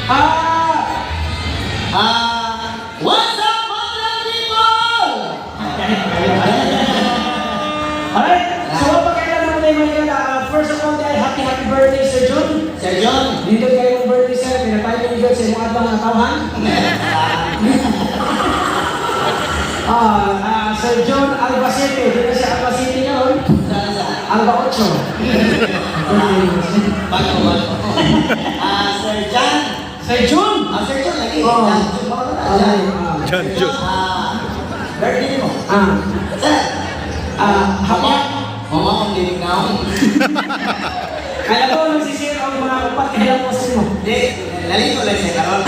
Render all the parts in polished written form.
Ah! Ah, what's up, mga people? Alright, so mapakailan naman tayo mga kailan. First of all, ay happy happy birthday, Sir John. Sir John. Dito kayo mong birthday, sir. Pinatay ko ni sa imong adlaw nga tawhan. Sir John Albacete. Dito siya Albacete ngayon. Saan sa? Alba 8. Bago, bago. Ah, Sir John. Sir John! Ah, Sir John lagi. Oh. John, John, Ah, John. John, John. Ah, birthday mo. Sir. Happy. Mama, ang dinig na ako. Kaya ko nagsisir ang mga upat kaya po mo. Di, nalito lang siya karon.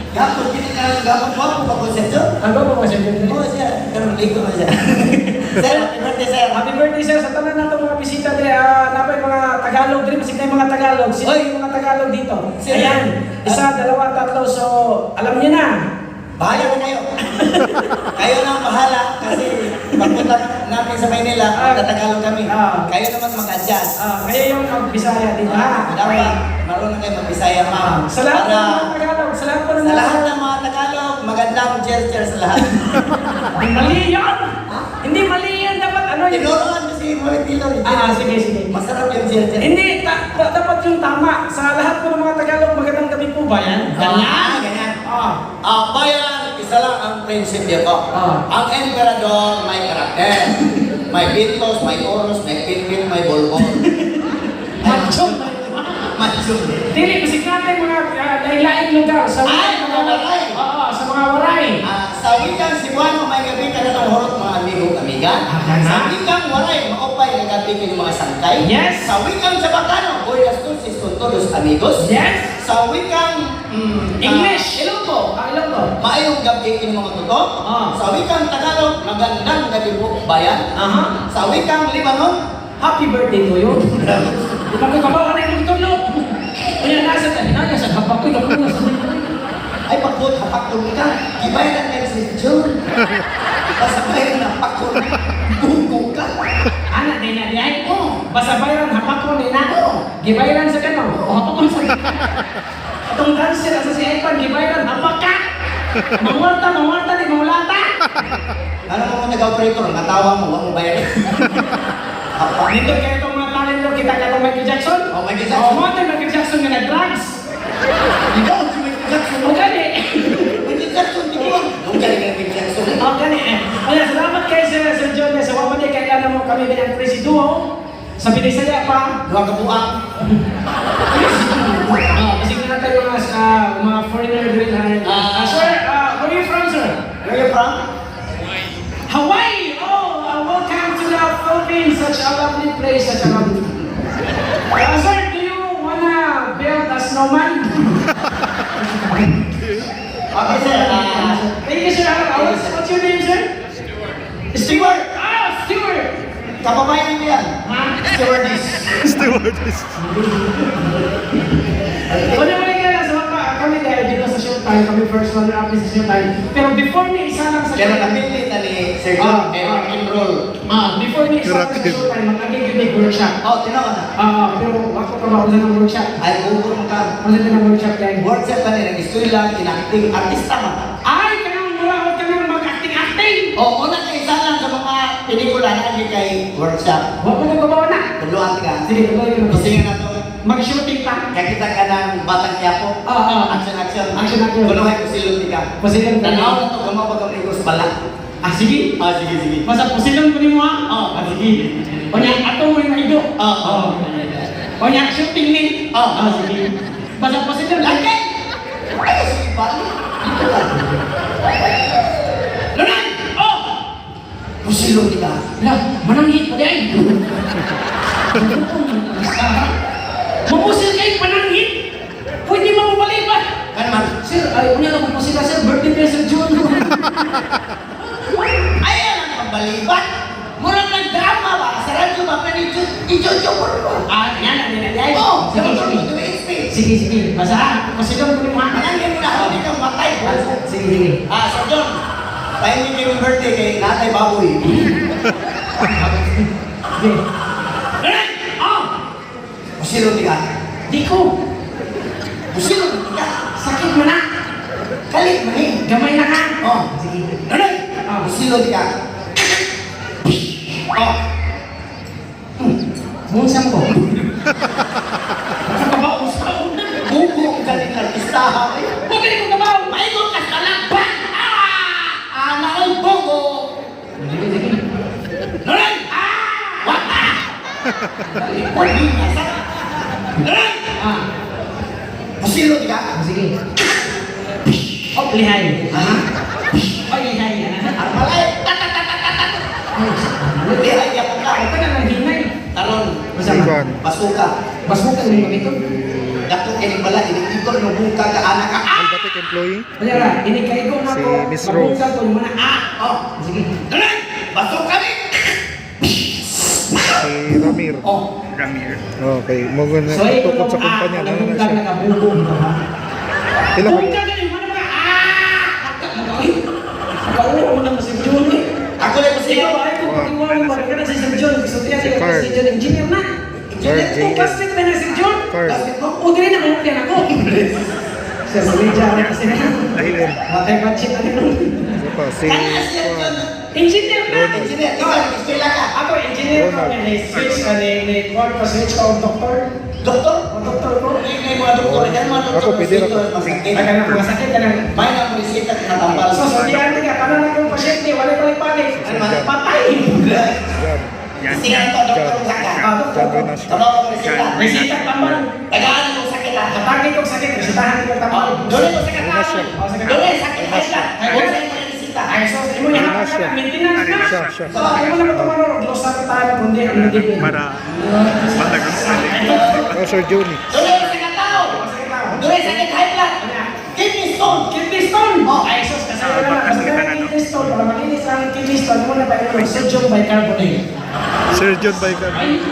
Gapon, kini karon gapon mo pa ko Sir John. Ang gwapo mo, Sir John. Oo, sir. Karon ligo na siya. Sir, happy birthday, sir. Happy birthday, sir, sa tanan nato mga bisita dire, napay mga Tagalog dire, masig na yung mga Tagalog. Sino Oy! yung mga Tagalog dito? Sino? Ayan, isa, dalawa, tatlo. So, alam niyo na. Bahala na kayo. Kayo na ang bahala kasi pagpunta namin sa Maynila, magtatagalog kami. Kayo naman mag-adjust. Kayo yung magbisaya, di ba? Dapat marunong kayo mag-Bisaya, ma'am. Sa lahat ng Para mga Tagalog, sa lahat po ng sa lahat ng mga Tagalog, magandang gesture sa lahat. Hindi mali yun! Hindi mali yun. Dapat ano yun? Tinuruan ko si Moritilo. Ah, sige, sige. Masarap yung gesture. Hindi, dapat yung tama. Sa lahat po ng mga Tagalog, magandang gabi po ba yan? Ganyan. Ganyan. Ah. Ang bayan, isa lang ang prinsipyo ko. Ang emperador may karakter. May pintos, may oros, may pinpin, may bolbol. Macho. Macho. Dili, bisig natin mga lain-laing lugar. Sa Ay, mga waray. Oo, sa mga waray. Ah, sa wikang Cebuano, may gabi ka na ng horot mga amigo amiga. Ah, gana. Sa wikang Waray, maupay na gabi kayo mga sangkay. Yes. Sa wikang Chabacano, buenas noches con todos amigos. Yes. Sa wikang English. Ilonggo, Ah, Ilonggo. maayong gabi kayo mga tuto. Sa wikang Tagalog, magandang gabi po bayan. Sa wikang Libanon, Happy birthday to you. Di ba ko kabaw ano yung tulo? Kaya nasa ka, nasa sa hapak ko, ikaw nasa. Ay pagkot, hapak ka. Gibay na kayo si John. Basta bayan na pakot, bugo ka. Ana din na di ay. Oh. Basta bayran hapak ko ni na. Oo. Gibayran sa kano. O hapak ko sa Atong dancer asa si Epan gibayran hapak ka. Mangwarta, mangwarta di mangulata. Ano mo nag-operator, natawa mo, huwag mo bayarin. Hapak. Dito kayo itong mga talent ko, kita ka itong Michael Jackson. Oh, Michael Jackson. Oh, mo Michael Jackson nga nag-drugs. Ikaw, si Michael Jackson. O gani. Michael Jackson, di ba? Nung galing ng Michael Jackson. O gani eh. Kaya salamat kay Sir John sa waman niya kailan mo kami din ang Crazy Duo. Sa Binisaya pa. Duha ka buang. Kasi na tayo mga foreigner din. Sir, where are you from, sir? Where you from? Hawaii! Oh, welcome to the Philippines. Such a lovely place, such a lovely sir, do you wanna build a snowman? Okay, sir. Thank you, sir. What's your name, sir? Stuart. Stuart! Ah, Stuart! Kababayan mo yan. Ha? Stewardess. Stewardess. Wala wala ka sa mga kami dahil dito sa Showtime, kami first runner up sa Showtime. Pero before ni isa lang sa Pero Showtime, napili na ni Sir John, eh, rock and roll. Before ni isa lang sa Showtime, mag-agig workshop. Oh, tinawa na. Pero ako ka ba ng workshop? Ay, bubur mo ka. Wala na ng workshop yan. Workshop ka nila, nag-eskwela, kinakting, artista man. Ay, kanang mura o kanang mag-acting-acting! Oh, una kay isa lang sa mga pelikula na kay kay workshop. Huwag mo nang babawa na! Tuluan ka. Sige, tuloy ko na. Gusto nga na to. Mag-shooting pa. Kakita ka ng Batang Quiapo. Ah. Action, action. Action, action. Kunuhay ko silong di ka. Pusilon ka. Tanaw na to, kamaw pag ang Negros bala. Ah, sige. Ah, sige, sige. Basta pusilon ko ni mo ha. Oh. Ah, sige. O niya, ato mo yung maido. Ah. Oh. O niya, shooting ni. Ah. Ah, sige. Basta pusilon. Lagi! Ay, sige, bali. Dito ka. Lunan! Oh! Pusilong di ka. La, mananghit pa di ay. Mapusil kayo, mananghit! Pwede mo mabalik ba? Ano man? Sir, ay, unya na kung sila, sir. Birthday pa Sir John. Ay, ang pambalibat. Murag nagdrama ba? Sa radyo ba? Pero i-jojo mo ba? Ah, yan, yan, yan, yan. Oh, Sige, sige, sige. sige. Sige, sige. Basta, pasilong ko ni mo ha. Manangin mo na, hindi ka matay. Sige, sige. Ah, Sir John, timing yung birthday kay Natay Baboy. Sige. Lunan! Oh! Pusilong di ka. Di ko. Busilo ka. Sakit mo na. Kalit man eh. Gamay na ka. Oh. Sige. Nonoy! Ah. Busilo ka. Oh. Bunsam ko. Ano ba usaw? Bugo ka rin artista. Huwag ka rin kabaw! Maigon ka sa lagban! Ah! Ana oy bugo! Sige, sige. Nonoy! Ah! Wata! Wala sa. Nonoy! Ah, Busilo ka. sige. Oh, lihay. Ha? Oh, lihay. Ah. Armalay! Ta ta ta ta ta ta. Ay, Lihay ya ka. ito na lang hinay. Karon, Masama. Ivan. basuka. Basukan mo gamito. Dato kini bala inigigor no buka ka anak ka. Ah! Albatec employee. Kanya ra, inikaigo na Si ko. Miss Rose. Mabungkag ko muna. Ah! Oh. Sige. Nonoy! Basuka ni! Si Ramir. Oh. Ramir. Okay, mo na So, ay, tukod sa kumpanya ah, na na na siya. nakabubong ka ha. Pila ka Bungkag ka yun, ano ka? Ah! Nakauo mo na si John eh. Ako lang Sige busilo. ba, ay kung patiwala mo, ka na si Sir John. So, tiyan Si siya Carl. si John, engineer na. Carl Engineer, J.N. kung classmate na si John. Carl. Classmate mo? O, dili na, mamutian ako. Sir, Luigi, ako kasi na. JM. Matay budget na din. Isa pa si Kaya siya Juan. John. Engineer na! Ronald. Engineer, ikaw, eskwela ka. Ako, engineer ko, Ronald. ni switch, ni, ni, call ko, switch ko, doktor. Doktor? O, doktor ko. May mga doktor, yan mga doktor. Ako, pwede dito, ra. masakit. Ay, kanang masakit, kanang May nang resita na tambal. So, sa diyan ka, tanan na kong pasyente, wala pa panik. Patay! John. Yan. Sige to, doktor ang sakit. Ah, doktor. John Renacio. Tama ko resita. Resita tambal. Tagaan ko sakit ah. Atake kong sakit, resitahan ko tambal. Dole ko sakit ah. Renacio. Dole sakit high blood. Huwag sa imo resita. Ay, so, imo niya Renacio. maintenance na. Siya, siya. So, imo na ko glossary tayo, kundi ang hindi. Para malagang Oh, Sir Juni. Dole ko sakit tao. Dole sakit high blood. Kidney stone. Kidney stone! Oh. Ay, sus, kasama na. Ah, Kasi baka ang ano? kidney stone, para malinis ang kidney stone, mo na ba yung sodium bicarbonate? Sir John Baigan. Ay,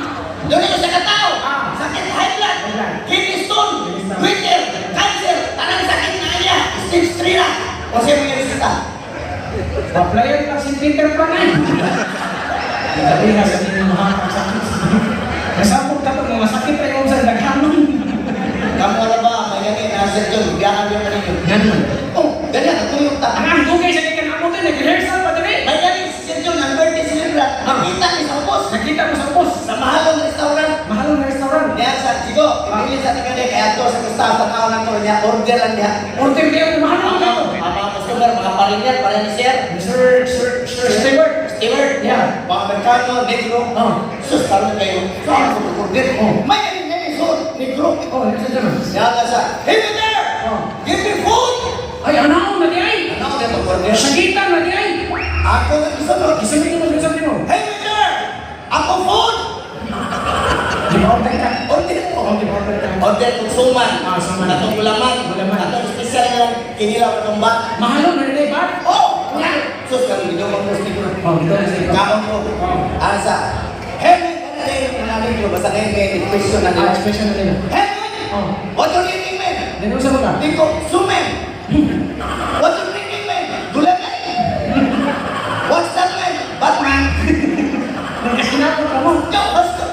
Dole ko sakit tao. Ah. Sakit high blood. High blood. Kidney stone. Kidney stone. Winter. Cancer. Tanang sakit na niya. Stage 3 na. O siya mo yung resita. Applyan lang si Peter Pan eh. Sabi nga sa inyo mga sakit. Nasabog ka itong mga sakit ay kung sa daghanon. Kamu wala ba? May gani na Sir John. Biyaan yung kanino. Ganun. Oh, ganyan. Ang tuyok ta. Ang ang dugay sa ikan amo to, nag-rehearsal pa dali. May gani si Sir John. Ang birthday celebrant. Nakita ni sa ubos. Nakita mo sa ubos. Sa mahalong restaurant. Mahal ang restaurant. Niya sa Chigo, ipili sa tingnan niya, kaya to sa Gustav, sa tao na to, niya, order lang niya. Order kayo, mahal ang Ang kayo. mga customer, mga parinyer, para ni Sir, Sir, Sir, Sir Stewart. Stewart, mga Amerikano, Negro, Oh. sus, karon kayo, saan ako mag-order? Oh. May galing ngayon, sir, Negro. Oh, ano sa dyan? Niya ka sa, "Hey there! Oh. Give me food!" Ay, ano, nadi ay. Ano ako na mag-order? Sagitan, nadi ay. Ako na isunod. Isunod mo, isunod mo. "Hey there! Ako food!" Di ba order ka? Order ko. Oh, di ba order ka? Order kong suman, Ah, suman. Atong gulaman, Gulaman. Atong special nga lang, kinilaw atong bat. Mahal ang nadi ba? Oh! Sus, kami dito mag-post negro. Oh, dito na sa Kaon ko. Oh. Ano sa? Hey, man! Ano na yung mga negro? Basta ngayon may question na Ah, nila. expression na nila. "Hey, man! Oh. What you eating, man?" Then, usa mo ka? Di ko, "Sumen!" "What you drinking, man?" "Gulaman!" "What's that, man?" "Batman!" Nagkasinapot ka mo. Gawas ko!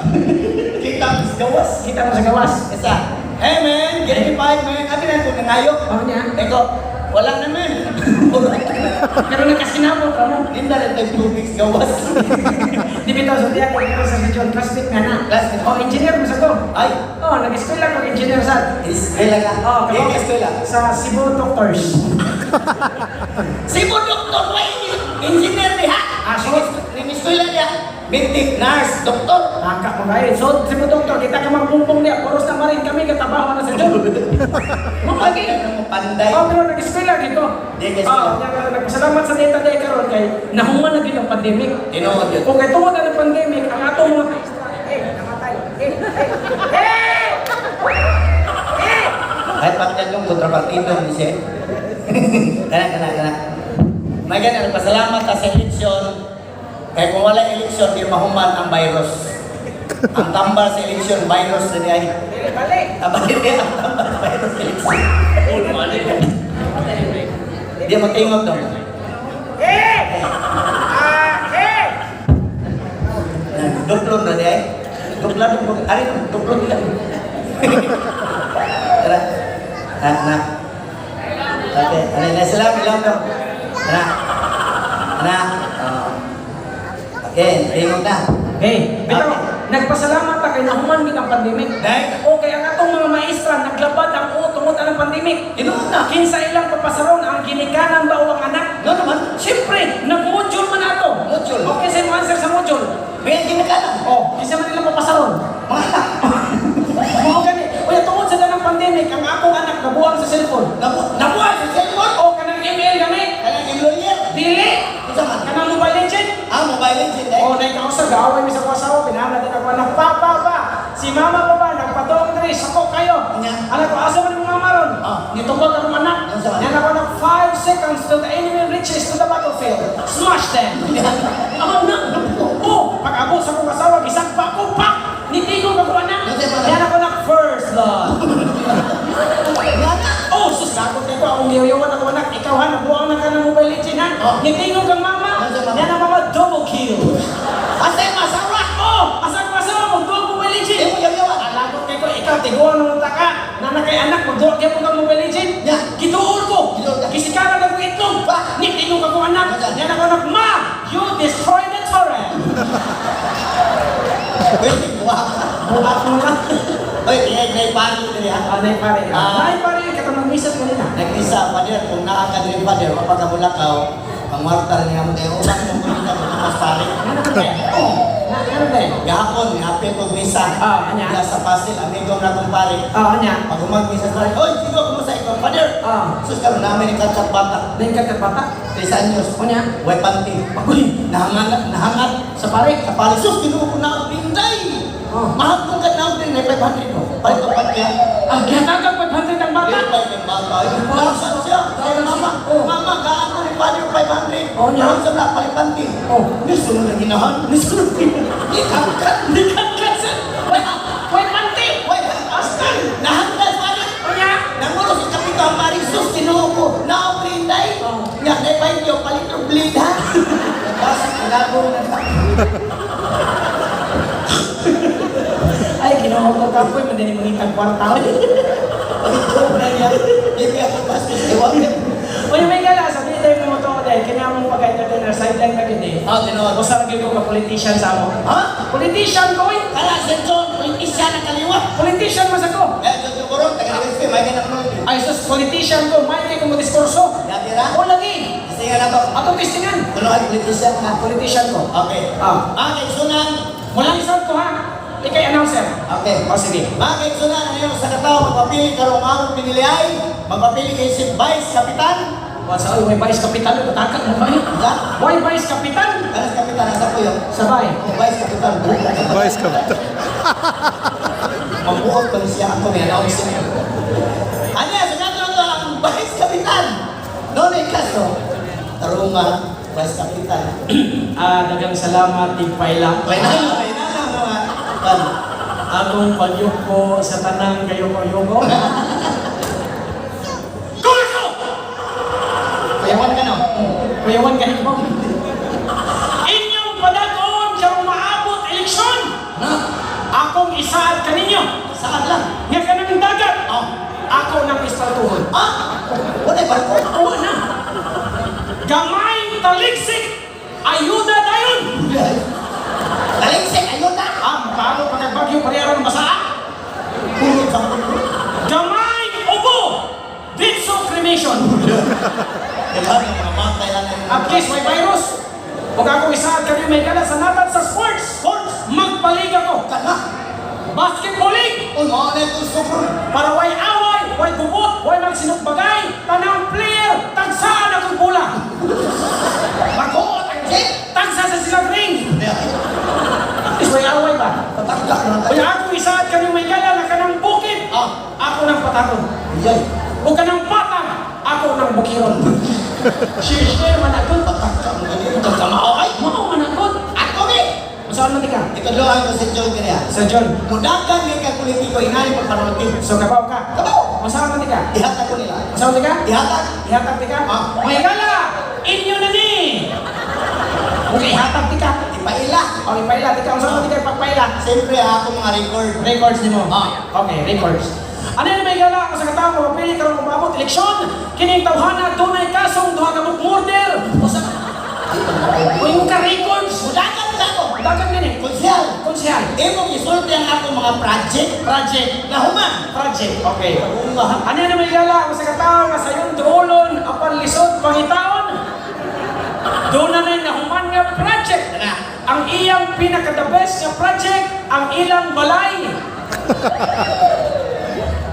Kita mo sa gawas. Kita mo sa gawas. Isa, "Hey, man! Get me five, man!" Abi na ko nangayo. Oh, niya. Eko, wala na, man. Pero nagkasinapot ka mo. Ninda rin tayo 2 weeks gawas. Di bitaw sa tiyak, ko sa John, classmate nga na. Classmate. Oh, engineer mo sa to. Ay, Oh, nag-eskwela ko engineer sa. eskwela ka. Oh, Di ka eskwela. Sa Cebu Doctors. Cebu doktor, why engineer diha? Ah, so? Ni eskwela niya. Mintik, nurse, doktor. Baka ko kayo. So, Cebu Doctor, kita ka magbumbong niya. Puros na marin kami, katabaho na sa John. Mapagay na mo panday. Oh, pero nag-eskwela dito. Di ka eskwela. Oh, kaya nagpasalamat sa data day karon kay nahuman na gyud ang pandemic. Tinuod yun. Kung kay tungod na ng pandemic, ang atong mga maestra, eh, namatay. Eh, eh, eh! Eh! Kahit pagyan yung kontrapartido ni siya. Kana, kana, kana. May ganun, pasalamat ka sa eleksyon. Kaya kung wala eleksyon, di mahuman ang virus. Ang tambal sa eleksyon, virus na niya. Dili, bali. Tambal niya, ang tambal sa virus sa eleksyon. Di matingog daw. Eh! Ah, eh! Duplon na niya. Duplon, duplon. Ari, duplon nila. Tara. Na, na. Okay, ano na sila bilang no? Na. Na. Oh. Okay, tingog na. Hey, bitaw, nagpasalamat ta kay nahuman gid ang pandemic. Dahil? Okay, ang atong mga maestra naglabad ang uot tungod anang pandemic. Tinuod na. Kinsa ilang papasaron ang ginikanan ba o ang anak? No naman. Siyempre, nag-module man ato. Module. Okay, sa mo answer sa module. May ginikanan. Oh, kinsa man ilang papasaron? Mga anak. Mao gani. Uy, tungod sa danang pandemic, ang akong anak nabuang sa cellphone. Nabuhay sa cellphone. O kanang email gani. Kanang employer. Dili. Unsa man? Kanang Mobile Legend. Ah, Mobile Legend eh. Oh, nay kausa gaaway mi sa akong asawa, pinahamla din ako anak, pa pa pa. Si mama pa ba nagpatong diri sako kayo. Nya. Anak ko asa man imong mama ron? Ah. Nitubag akong anak. Unsa man? Nya ako anak, 5 seconds till the enemy reaches to the battlefield. Smash them. Ako na. Oh, pag-abot sa akong asawa, gisagpa ko pa. Nitigong ako anak. Unsa man? Nya ako anak, first love. Nga na. Oh, sus, lagot ko akong giyayawan ako anak. Ikaw ha, nabuang na ka ng Mobile Legend ha. Oh. Nitingog kang mama. Unsa man? Nya na mama, double kill. Asa yung asawa? Oh, asa ko asawa mo, duwag Mobile Legend. Imo yaw-yawan. Alagot kay ko, ikaw, tiguan nung taka. Nana kay anak, magduwag kay mo kang Mobile Legend. Nya. Giduol ko. Giduol ka. Gisikaran ako itlog. Ba? Nitingog ako anak. Unsa? Nya na ako anak, ma, you destroy the turret. Pwede buha ka. Buhat mo lang. Oy, tingay na ipari diri ha. Anay pare. Ah. Anay pare, katong nagmisat mo nila. Nag-isa, pader, kung naa ka diri pader, mapagabulakaw, ang warta rin nga mo kayo, uban mo kung ka mo mas pare. Ano ka tayo? Oh, Na, ano tayo? gahapon, hapit og misa. Ah, anya? Diya sa Pasil, amigo na akong pare. Ah, anya? Pag umag misa sa pare, oy, sigo, kumusta ikaw, pader? Ah. Sus, karon namin ni katsat bata. Dahil ka bata. 3 anyos. Unya? Way panty. Uy, Nahangat, nahangat. sa pare. Sa pare, sus, kinuha ko na ang pinday. Oh. Mahapon ka na ang pinday, 500 mo. Palit ko panty ha. Ah, gihatagan 500 ang bata. Bata. Bata. Bata siya. Kaya mama, Oh. mama, gaan ko ni Father 500. Oh, niya. Naon sa black palipanti. Oh. Ni sunod ang ginahan. Nisunod din. Ni kangkat. Di ka sir. Way, way panty. Way, Astan. nahangkat Father. Unya? Nangulo si Kapito ang paring sus, kinuha ko. Naoprinday. Oh. Nga, na yo, palit yung blade ha. Tapos, ginagawa na na. Ay, ginawa ko kapoy, madali mangitang kwarta. Ito na niya. Hindi ako bastos. Iwag. Uy, may gala, sabi tayo mo to dahil kaya mong pagka-entertainer, sideline ka gid eh. Ah, tinuod. Usa ra gyud ko ka politician sa amo. Ha? Politician ko eh. Kala, Sir John, politician ang kaliwa. Politician mas ako. Eh, John John taga-Legazpi, may ganang nun. Ay sus, politician ko, may kay ko mo diskurso. Yatira? O lagi. Kasi nga na to. Atong testingan. Tunuhan politician ka. Politician ko. Okay. Ah. Mga kaigsunan. Walang isang ko ha. Ikay announcer. Okay. O sige. Mga kaigsunan, ano yung sa katao, magpapili karong among pinili ay, magpapili kay si Vice Kapitan. Wa sa oy, way vice kapitan, patakak mo ba? Sa? Way vice kapitan. Kanas Kapitan, nasa po yun? Sabay. Oh, Vice Kapitan. Vice Kapitan. Mabuot ko siya ako, may announce niya. Ano yan? Sa nato to ang Vice Kapitan. Nonoy Castro. Tarunga, Vice Kapitan. Ah, daghang salamat tigpaila. May na, may na, mga kan. Atong pagyuko sa tanang gayoko-yoko. Kulo! Kuyawan ka no? Kuyawan ka mo. Inyong padagon karong maabot eleksyon. Na? Akong isaad kaninyo. Saan lang? Nga kanang dagat. Oh. Ako nang istaltuhon. Ah! Wala barko? Awa na. Gamay taligsik. Ayuda dayon. Taligsik, ayun na! Ah, paano pagkagbagyo pareha ng basa? Pulot sa pulo. Gamay ubo. Ditso cremation. Diba? Mga matay lang ang At least may virus. Huwag ako isaad kami may gala sa natad sa sports. Sports! Magpalig ako. Kana! Basketball league. Uy, mga na itong super! Para way away, way gubot, way magsinukbagay, tanang player, tagsaan akong bola. Maguot ang jeep! Tagsa sa silang ring. At least way away ba? Patakdak na tayo. Kaya ako isaad kami may gala na kanang bukid. Ah! Ako nang patakon. Iyay! O kanang patag, ako nang bukiron. Share-share man ako. Patakdak mo ganito. Kakamao ay! Mao man ako. Ako eh! Saan man ka? Itudloan ko si John Garea. Sir John. Mudagan ni kang politiko, inani pagpanulti. So kabaw ka. Kabaw! Masama man ka? Ihatag ko nila. Masama ka? Ihatag! Ihatag ti ka? Ah. May gala! Inyo na ni! Okay, ihatag ti ka. Ipaila! Okay, paila ti ka. Unsa man ti ka ipagpaila? Siyempre ako mga record. Records nimo. Ah. Okay, records. Ano yung may gala ako sa katao mapili karon kung maabot eleksyon, kining tawhana dunay kasong duha ka buok murder. Usa Uy, ka records. Mudagan ka ako. Dagan gani. Konsehal. Konsehal. Imong isulti ang ako mga project. Project. Nahuman. Project. Okay. Unga. Ano na may gala ako sa katao nga sayon duolon apan lisod pangitaon. Doon na na'y nahuman nga project. Kana. Ang iyang pinaka the best nga project, ang ilang balay.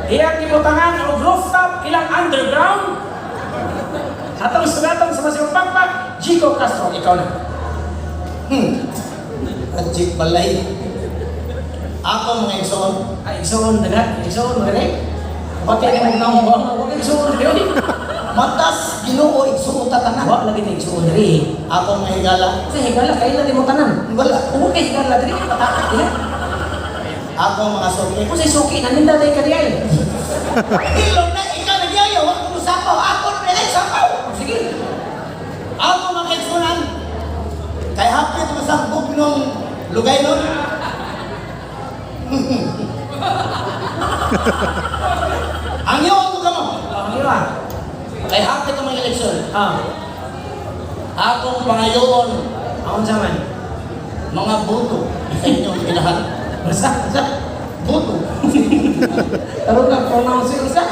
Iyang gibutangan og rooftop, ilang underground. Atong sugatan sa Masiyong Pakpak, Jico Castro, ikaw na. Project balay. Ako mga igsoon. Ay, igsoon, dagat, igsoon, magaling. Pati na mo naong ba? Huwag igsoon, yun. Matas Ginoo igsuon ta tanan. Wa lagi na igsoon diri. Ako mga higala. Sa higala, kaila di mo tanan. Wala. Huwag kay higala diri. Diha. Ako mga suki. Kung sa suki, naninda tayo ka diay. Ilong na ikaw nagyayo, wag mo sapaw. Ako na ay sapaw. Sige. Ako mga igsuonan. Kay hapit mo sa bugnong lugay nun. Ang iyo ko kamo. Ang iyo ah. Kay hapit ang mga eleksyon. Ah, Akong pangayoon ako sa man. mga buto sa inyong inahan. Basta, Sa buto. Tarong na pronounce yun sa.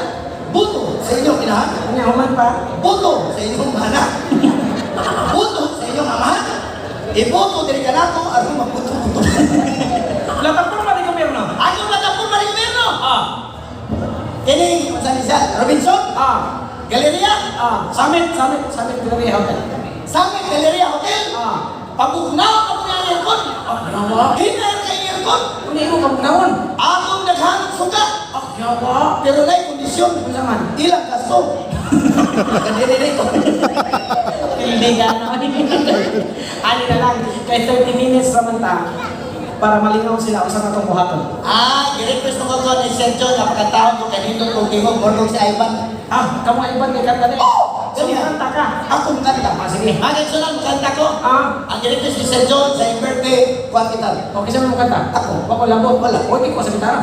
Buto sa inyong inahan. Kanya human pa. Buto sa inyong anak. Buto sa inyong amahan. Iboto diri kanako aron magbuto-buto. Latapon ba di gobyerno? Ako matapon man ang gobyerno. Ah, Kini unsa ni siya? Robinson? ah, Galleria? ah. Summit, Summit, Summit Galleria Hotel. Summit Galleria Hotel? Ah. Pabugnaw ka po ang aircon. Ah, yawa. Hinair kay aircon. Kung imo ka nawon. Akong daghan suka. Ah, yawa. Pero nay kondisyon. Unsa man? Ilang kaso. Kadiri dito. Hindi ka na. Ali na lang kay 30 minutes raman ta para malinaw sila usa ka tong buhaton. Ah, gi-request ko ko ni Sir John ang pagkatao ko kanindot kong tingog morgong si Ivan. Ah, kamo Ivan kay kanta ni. Oh! So, kanta ka. Akong kanta. Ah, sige. Mga igsoon, kanta ko. Ah, Ang gi-request ni Sir John sa iyong birthday, kuha kita. okay sa mo kanta? Ako. Wako labot. Wala. O, di ko sa gitara.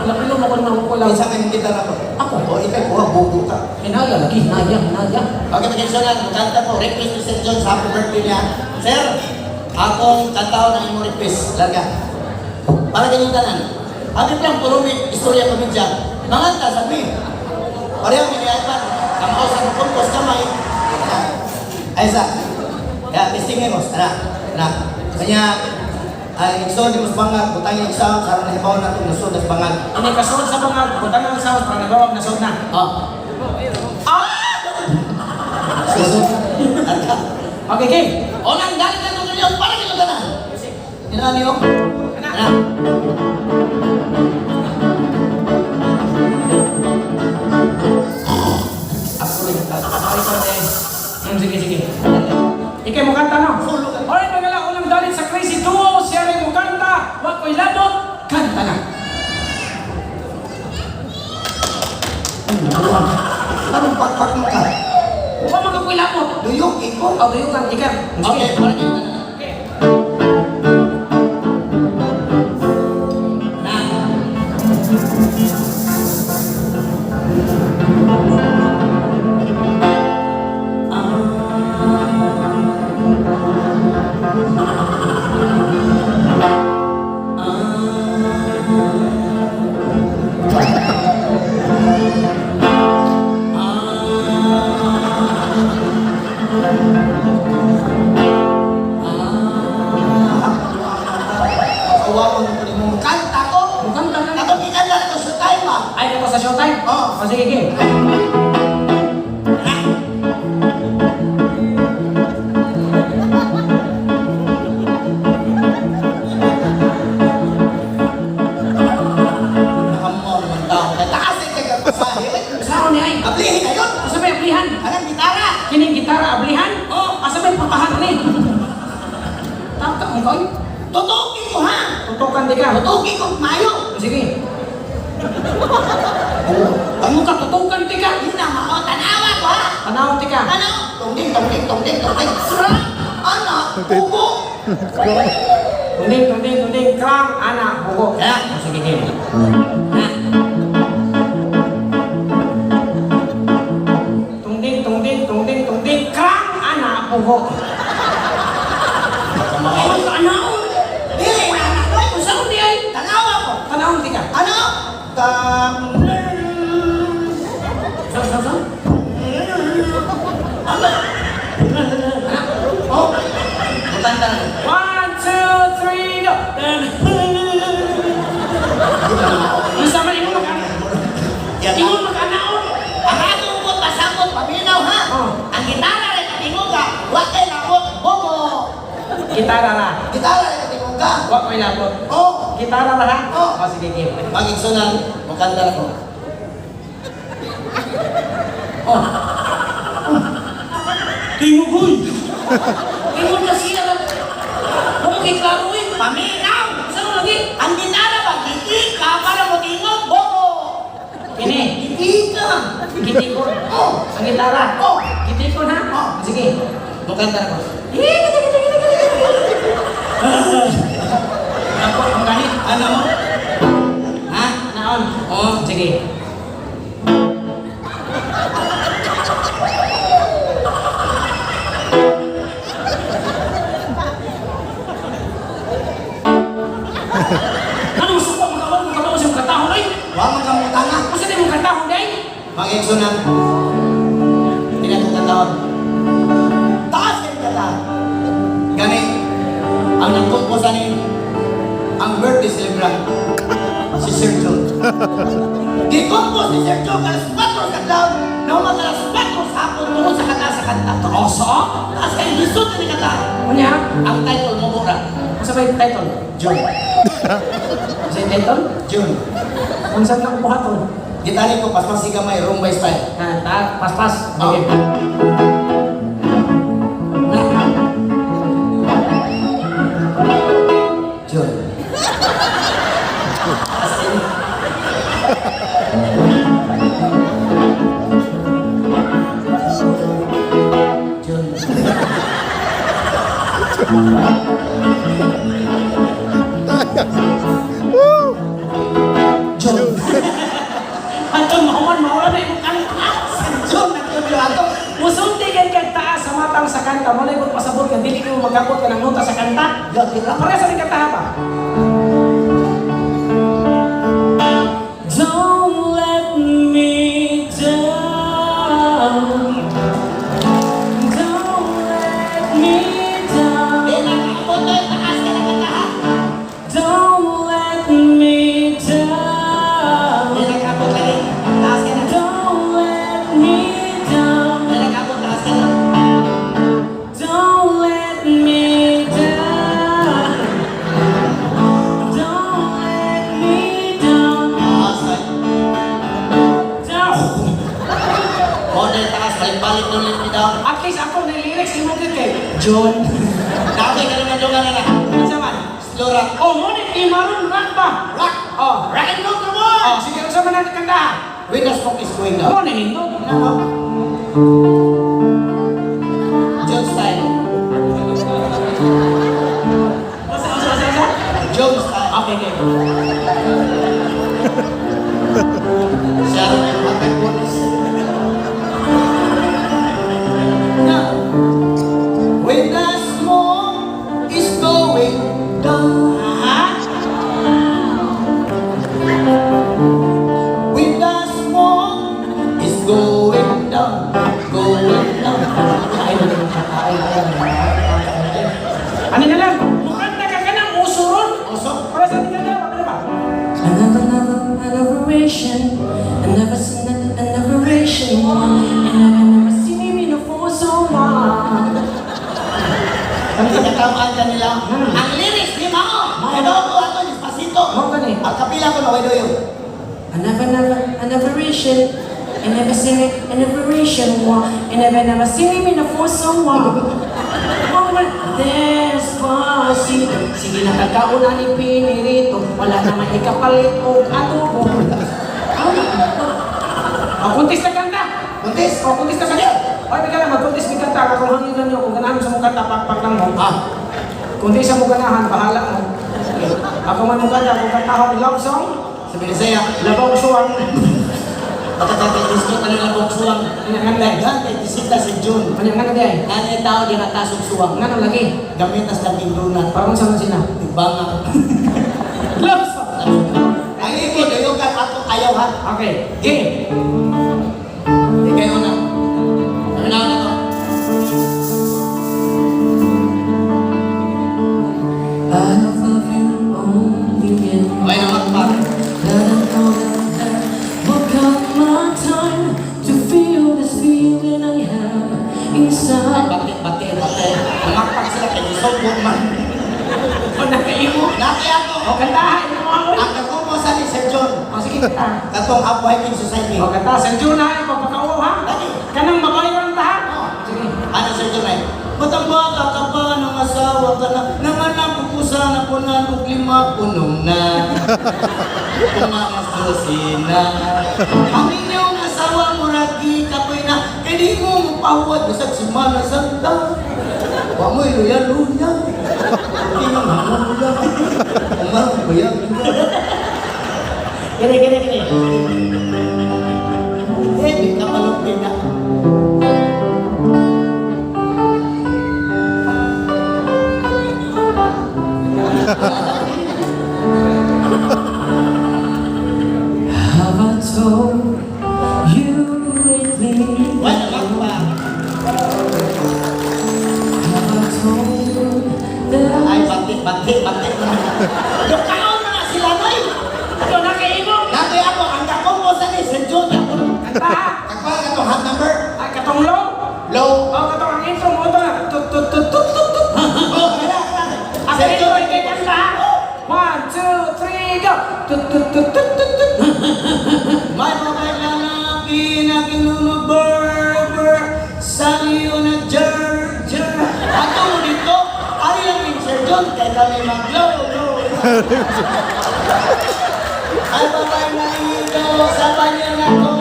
Lapilo mo ko naman ko lang. Kinsa may gitara ko? Ako. O ikaw, kuha, bugo ka. Hinaya lagi, hinaya, hinaya. Okay, mga igsoon, kanta ko. Request ni Sir John sa happy birthday niya. Sir, akong kantahon ang imong request. Larga. Para kanyang tanan. Abi lang, puro may istorya komedya. Manganta, sabi. Pareho ni Ivan. Kamao sa kumpos kamay. Ay sa. Ya, testing mo. Ana, ana. Kanya ay igsoon di mo sa bangag, butangin ang sound karon nahibaw na itong nasod sa bangag. Ini kasunod sa mga butang ng sound para nagawag na sod na. Oh. Ah! Susod. Larga. Okay, game. Unang galing na itong milyon para kanyang tanan. Ina niyo? Ana. Ana. Ako rin. Sorry, sorry. Sige, sige. Ikay mo kanta no? Solo ka. Alright, mga la, unang dalit sa Crazy Duo, siya rin mo kanta, wako'y labot, kanta na. Anong pakpak mo ka? Huwag magako'y labot. Duyog iko. Oh, tuyo ka, ikaw. Sige. Okay, para kanyang tanan. Okay. Na. Kawawa mo ni mong kanta ko. Mukhang ka na. Katong gikanta na to sa time ah. Ay, ito sa showtime? Oo. Oh, sige, game. Nakamaw naman tao. Nataas ay kagpasahe. Saan ni ay? Ablihin na yun. Asa may ablihan? Anong gitara? Kining gitara ablihan? Oh, asa may putahan ni? Taka mo kayo. Tutukin ko ha. Tutukan di ka. Tutukin ko mayo. Sige. Ano ka tutukan di ka? Yun ang mao. Tanawa ko ha. Tanaw di ka. Ano? Tungding, tungding, tungding, tungding. Sra! Ano? Ubo! Tunding, tunding, tunding, krang, ana, bugo. Yeah. Oh, sige, game. Ha? Gitara ra. Gitara na katingog ka. Wa ko'y labot. Oh, Gitara ra ha? Oh. Oh, sige, game. Mag-igsunan, mukanta ko. Oh. Tingog, huy! Tingog na siya na. Huwag kay klaro eh. Paminaw! Saan lagi? Ang gitara ba? Gitika para mo tingog? Oo! Kini. Gitika! Gitikon. Oh! Ang gitara. Oh! Gitikon ha? Oh. Sige. Mukanta ko. Eh, gita, gita, gita, gita, gita. Ako, ang ganit. Ano? Ha? Naon? Oh, sige. Ano gusto ko? Magkabaw, magkabaw sa mga katahon ay? Wa man ka mong tanga. Gusto niyo mga katahon ay? Mag-igsunan. Hindi na itong kantahon. Taas yung kanta. Gani, ang nagkumposa ni ang birthday celebrant, si Sir John. Gikompos ni Sir John alas 4 sa cloud, nahuman alas 4 sa hapon tungod sa kanta sa kanta. Oh, so? Taas kayo, lisod na ni kanta. Unya? Ang title mo mura, Unsa ba yung title? John. Unsa yung title? John. Unsa na buhaton? Gitali ko, paspas si gamay, rumba style. Ha, ta, paspas. Oh. Sige. Na. John. As in, John. John. Atong mahuman, mawala na imong kanta. Si John nagtuloy ato. Musulti kay kag taas sa matang sa kanta, wala ko pasabot ka dili ko magkabot ka ng nota sa kanta. John, kita. Pareha sa ning kanta ba? Don't let me down. Don't let me down. Di na kaabot na taas ka na kanta. Don't let me down. Di na kaabot lagi. Taas ka na. Don't let me down. Di na kaabot, taas ka na. Don't let me down. Don't let me down. Taas ka. Down. Mo na taas, balik-balik don't let me down. At least ako na lyrics imo gyud kay John. Dati ka naman doon na. Unsa man? Slow rock. Oh, mo ni imaron rock ba? Rock! Oh. Rock and roll, come on! Oh, sige, unsa man ang kanta? When the smoke is going down. Mo ni hindot. Ano? John style. Unsa, unsa, unsa, unsa? John style. Okay. Siya rin yung patay bonus. Now, when the smoke is going down, Ha? when the smoke is going down, going down. Ay, ano na lang? Mukhang nagkakanang uso ron. Uso? Para sa tingnan na, ano ba? I never, never, another ration. I never seen another ration one. And I never seen me before so long. Ang kinatamaan ka nila. Ang lyrics ni Mao. Ano ko ato, Despacito. Mao gani. Ang kapila ko na way doyo. I never, never, another ration. I never seen it, another ration one. I never, never seen me before so long. Moment, Despacito. Sige na kagkauna ni Pinirito, wala naman ikapalit og adobo. Oh, kuntis na kanta. Buntis. Oh, kuntis na kanta. Oy, bigla lang, magkuntis mi kanta. Kung hangin ninyo, kung ganahan sa mong kanta, pakpak lang mo. Ah, Kung di sa mo ganahan, bahala mo. Ako man mo kanta, kung kantahon love song, sabi ni Saya, labaw suwang. baka tatay gusto ka nila kong suwang. Nga nga day. Daghan kay tisita si June. Ano nga day? Nanay tao di matasog suwang. Nga nang lagi. Gamit tas daging donut. Parang sa man sila. Tigbanga. Love song. Ang iko, dayo ka ato ayaw ha. Okay, game. Di kayo na. Sabi na ako. I love you only in Okay na magpa. But I know that there will come a time to feel this feeling I have Ay, inside. bate, bate, bate. Namakpak sila kay Gisog man. Sige, kanta. Katong Up Hiking Society. O, kanta. Sir Jun ha, ipagpakauaw ha. Lagi. Kanang mabayran ta ha. Oo. Sige. Ano, Sir John ay? Batang bata ka pa nang asawa ka na, nanganak ko sana punan og lima punong na. Tumaas dosina. Ang inyong asawa mo ragi kapoy na, kay di mo mapahuwad bisag Semana Santa. Wa mo'y luya-luya. Hindi nga mamula. Umar, bayag. Gini, gini, gini. Eh, di ka malupit na. Have I told you lately? Wala ka pa. Have I told you that Ay, bati, bati, bati. Dukaon na na sila, noy! Ito na kay imo. Natoy ako, ang kakompo sa ni Sir John. Kanta ha. Kagpa ka itong hot number. Ay, katong low. Low. O, katong ang intro mo ito na. Tut, tut, tut, tut, tut, tut. Oh, kaya, kaya. Ang Sir intro John. ikay kanta ha. One, two, three, go. Tut, tut, tut, tut, tut, tut. May babae lalaki na kinumag burger sa iyo na jer, jer. Ato mo dito, ari lang ni Sir John, kay kami mag-low, low. Ay babae na ito, sa banyo na ko.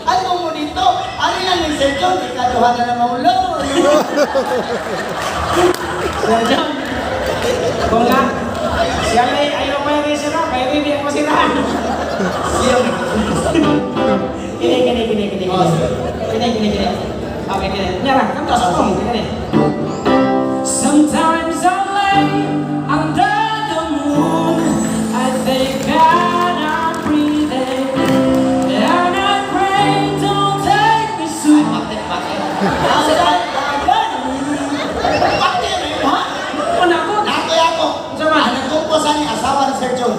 Ato mo dito, ari lang ni Sir John, ikaduha na namang low, low. Sir John. Kung na. Siya may ayaw pa rin sila. Kaya hindi ako sila. Siya. Kini, kini, kini, kini. Kini, kini, kini. Okay, kini. Nyara, kanta sa kong. Kini. Sometimes I lay under the moon. I think that I'm breathing. And I pray don't take me soon. Bakit, bakit? Asa ka? Bakit, ha? Ano ako? Natoy ako. Sama. Ang nagkumpo sa ni asawa ni Sir John.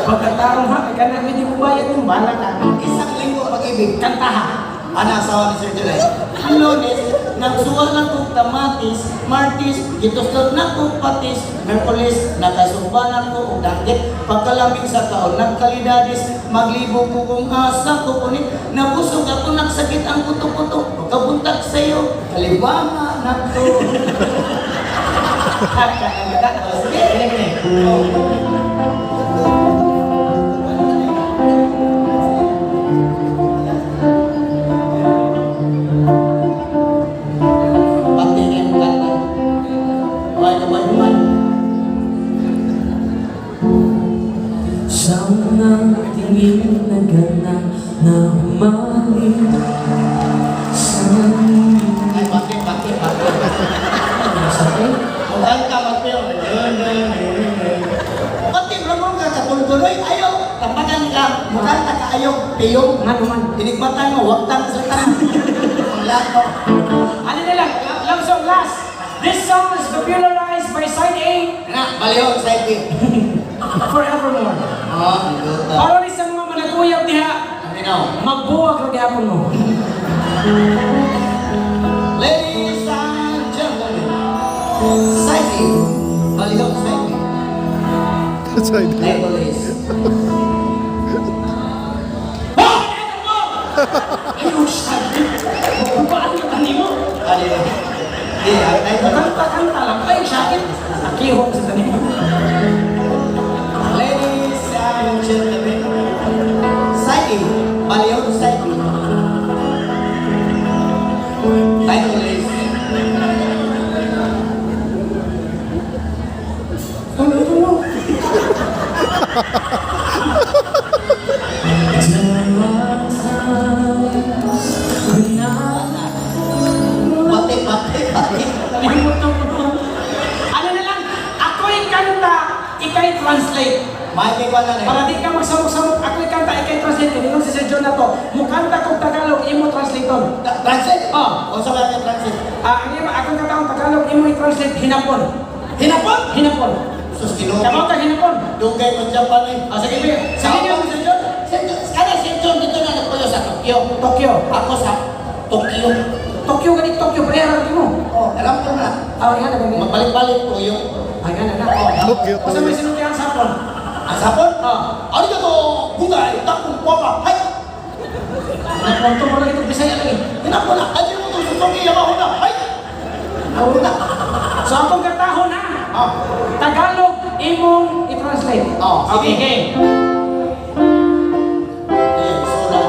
Pagkatarong ha, kaya na hindi mo bayad yung bala ka. Isang linggo pag-ibig. Kanta ha. Ano asawa ni Sir John ay? Lunes, nagsuwal na kong kamatis, Martis, gituslot na kong patis, Merkulis, nakasumba na ko og danggit, pagkalamig sa kaon, nagkalidadis, maglibo ko kung asa ko kunit, nabusog ako, nagsakit ang kuto-kuto, pagkabuntag sa'yo, kaliwanga na ko. Sige. Kini, kini. Pati ang kanta. Why naman man? Sa unang tingin na gana na humaling sa Ay, pati, pati, pati. Sabi, Mukhang ka magpiyo. Pati mo ka katulguloy. Ayaw, tampagan ka. Mukhang ka kaayo. Piyong. Nga naman. Tinigmatan mo, wag tang sa tanang. Ang lahat mo. Ano na lang, love song last. This song is popularized by Side A Na, balihon, side B. forevermore. Oh, luto. Para ni sa mga managuyab diha, Aminaw. magbuwag ra gihapon mo. Ladies and gentlemen, side A. Balihon, side B. Side B. Title is Ayaw siya. Paano tani mo? Ano yun? Di, ang title. Kanta-kanta lang. Ay, sakit. Akihok sa tani mo. Ladies and gentlemen, side A, Balihon side B. Title is There are times when I Pati, pati, pati. Nalimutan ko to. Ano na lang, ako'y kanta, ika'y translate. May kwan na Para di ka magsamok-samok, ako'y kanta, ika'y translate. Kaya si Sir John na to, mukanta kong Tagalog, imo translator. Translate? Oh. Kung sa kaya translate? Ah, ang imo, akong kanta kong Tagalog, imo i-translate, hinapon. Hinapon? Hinapon. Sus, Ginoo. Kamu ka hinapon. Dugay mo Japan eh. Ah, sige, sige. Sige, Sige, Sir John. Sir John, kada Sir John dito na nagpuyo sa Tokyo. Tokyo. Ako sa Tokyo. Tokyo ganit Tokyo, pareha ra mo. Oh, alam ko na. Ah, yan na ganyan. Magbalik-balik ko yung Ay, yan na. Tokyo, Unsa may Tokyo. sinultihan sa hapon? Ang sapon? Oh. Ano Bugay, takong papa, hay! Napunto mo lang itong Bisaya lang eh. Hinapon na, ay mo itong Suzuki Yamaha na, hay! Ako na. So akong katahon na. Ah, Tagalog imong i-translate. Oh, okay, sige. okay. Eh, sura.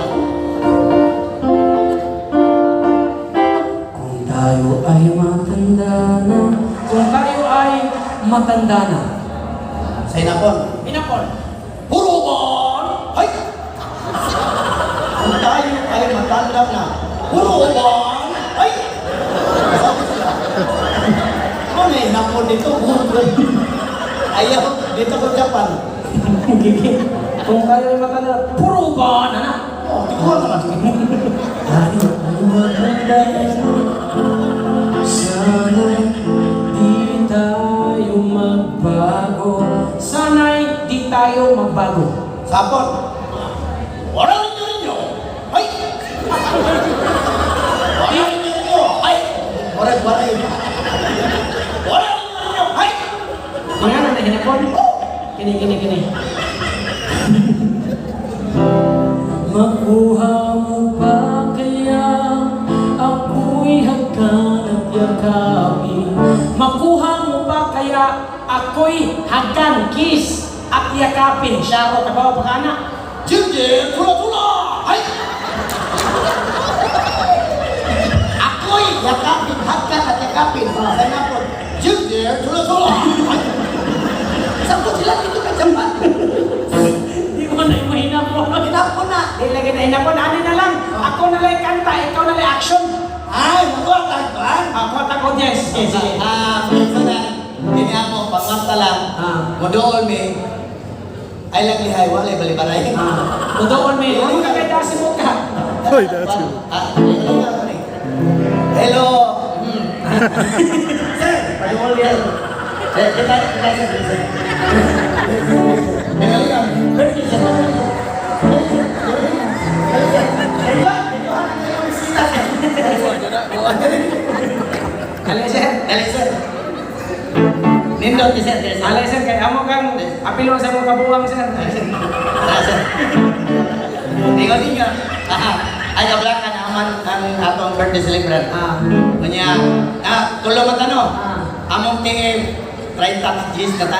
Kung tayo ay matanda na. Kung tayo ay matanda na. Sa hinapon. Hinapon. Huruban! Hay! Kung tayo ay matanda na, huruban! Ay! Sabi sila. Ano eh, hinapon dito? Ayaw, dito ko Japan. Gigi. Kung tayo ay matanda na, puro ba na na? Oh, di ko alam naman. Tayo ay matanda na. Sana'y di tayo magbago. Sana'y di tayo magbago. Sapon. Wala rin nyo rin nyo. Ay! Wala rin nyo rin nyo. Ay! Murag waray. Wala rin nyo rin nyo. Ay! Mga na hinapon. Kini, kini, kini. Makuha mo ba kaya ako'y hagkan at yakapin? Makuha mo ba kaya ako'y hagan, kiss, at yakapin? Siya ako, kabaw pa ka na. Jinjin, tula-tula! Ay! Ako'y yakapin, hagkan at yakapin. Sa napon, Jinjin, tula-tula! Ay! Saan ko sila dito ka Japan? Di mo na imahinapon. Hinapon na. Di lagi na hinapon. Ano na lang? Ako na lang kanta, ikaw na lang action. Ay, naku, ang tagpan. Ako at audience. Sige, sige. Ah, minsan na, kini ako, pagmanta lang, modool mi, ay lang lihay, walay balibaray. Ah, Mudoon may. Ano ka kay mo ka? Hoy, that's it. Ah, hello. Sir, paduol yan. Eh, kita, kita, sir, sir. Hello, sir. Alay sir. Dali, sir. Nindot, sir, sir. Alay sir, kay amo kang apilo sa imong kabuwang sir. Tara, sir. Ingon ninyo. Ah, ay, kablakan aman ang atong birthday celebrant. Ah. Kanya, ah, tulo man tanong. Ah. Among TM, 30 Gs na ta.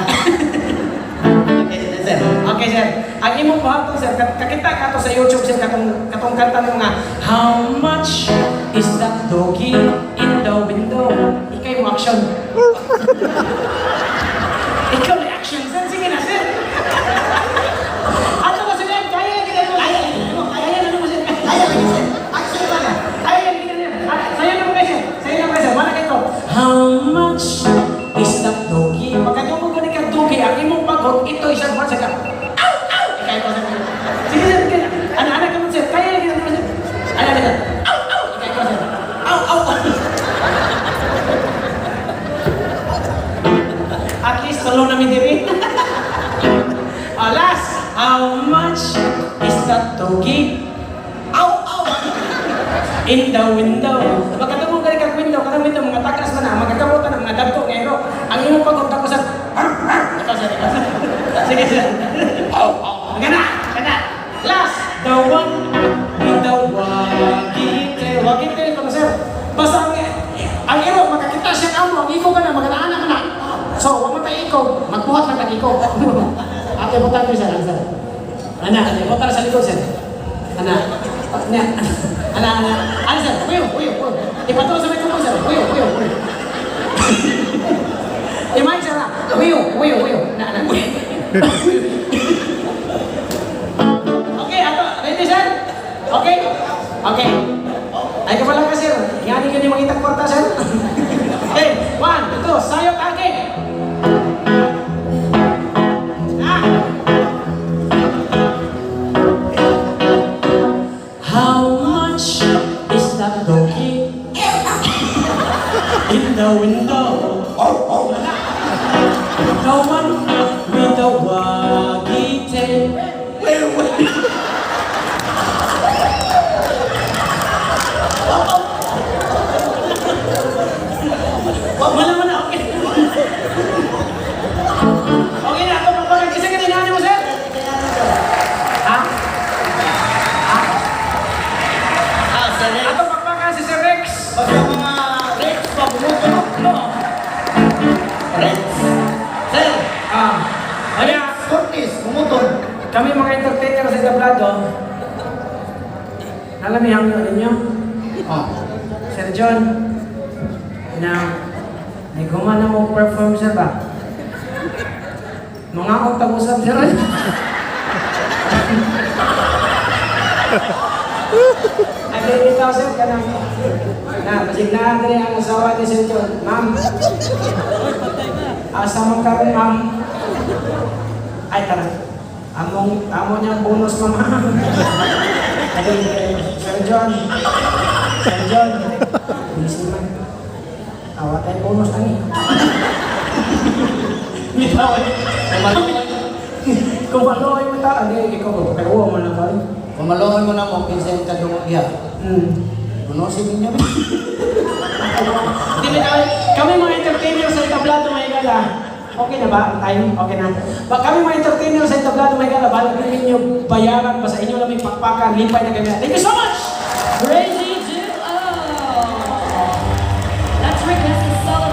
Okay, sir. Okay sir. Ang imong buhaton sir, kakita ka to sa YouTube sir katong katong kanta mo nga "How much is that doggy in the window?" Ikay mo action. Ikaw may action sir, sige na sir. Ato ba sir, kaya lagi na mo. Kaya kaya na mo sir. Ay, lagi, sir. Action ba na? Kaya lagi na niya. Ah, sayo na mo kayo sir. Sayo na mo kayo sir. Wala kayo. How much is that doggy? Pagkadungog ko ni kang doggy, ang imong pagot, ito isang buwan sa ka. Ow! Ow! Ikay ko sir. Sige sir, sige. Ana, ana ka mo sir. Kaya lagi na mo sir. Ana, ana, sir. Ow! Ow! Ikay ko sir. Ow! Ow! At least tulo na mi diri. Ah, last, how much is that doggy? Aw, aw! In the window. Magkatungog ka kag window, kanang window mga takas man na, magkakabutan ang mga dagko nga iro. Ang imong pagod ko sa ikaw sir, ikaw sir. Sige sir. Aw, aw. Gana, gana. Last, the one with the wagi tail. Wagi tail ko sir. Basta ang iro makakita siya amo, ang iko ka na, maganaana ka na. So, wa man tay iko, magbuhat lang tag iko. Ate butan ko sir, sir. Ana, ana, butan sa likod sir. Ana, ana, ana, ana, ana sir, kuyo, kuyo, kuyo. Ipatuo sa microphone sir, kuyo, kuyo, kuyo. Imagine sir, ah. Kuyo, kuyo, kuyo. Na, na. Okay, ato, ready sir? Okay? Okay. Ay ka pala ka sir. Ngani yun yung mga kwarta sir. Okay, one, two, sayo kage. Ah! How much is that doggy in the window? The one with the waggy tail. Wala wala, okay. Okay na, ako papagag. Isa ka din, ano mo, sir? Ha? Kami mga entertainer sa entablado, alam niyo ang ninyo? Oh. Sir John, na naghuman na mo perform, sir, ba? Mga akong tag-usap, sir. Ay, bitaw, sir, kanang na, basig na diri ang asawa ni Sir John. Ma'am. Asa man karon, ma'am? Ay, tara. Among, amo niyang bonus, ma'am. Ay, Sir John. Sir John. Busy man. Awa tayo bonus ani. Bitaw. Kung ano ay mata, ano ikaw ba? Pero mo na ba? Kung maluoy mo na mo, kinsa yung kadungog diha. Punosin ninyo. Di ba, kami mga entertainer sa entablado, may gala. Okay na ba ang time? Okay na. Ba, kami mga entertainer sa entablado, may gala, balag ninyo bayaran pa sa inyo laming pakpakan, lipay na kami. Thank you so much! Crazy!